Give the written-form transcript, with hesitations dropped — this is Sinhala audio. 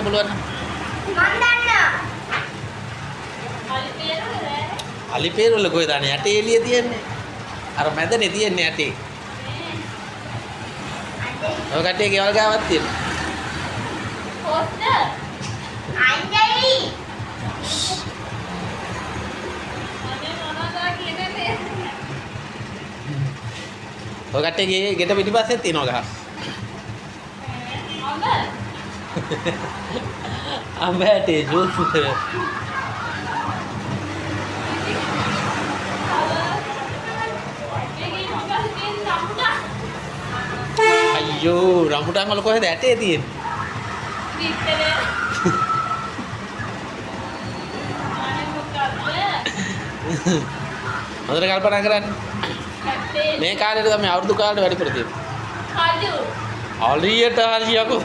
පුළුවන් නම්. මන් දන්නවා. අලි පේරවල කොහෙද අනේ යටේ එළිය තියෙන්නේ? අර මැදනේ තියෙන්නේ යටේ. ඔය කට්ටිය ගෙවල් ගාවක් තියෙනවා. පොස්ට අංජලි. අනේ මොනවද කියන්නේ? ඔය කට්ටියගේ ගෙට පිටිපස්සෙත් තියෙනවා ගහ. අඹ. අඹ ඇටේ ජූස්. අයියෝ රම්බුටන් වල කොහෙද ඇටේ තියෙන්නේ? ඉතින් අනේ මොකක්ද? හොඳට කල්පනා කරන්න. මේ කාලේට තමයි අවුරුදු කාලේට වැඩිපුර තියෙන්නේ. කජු. හරියට හරි යකෝ.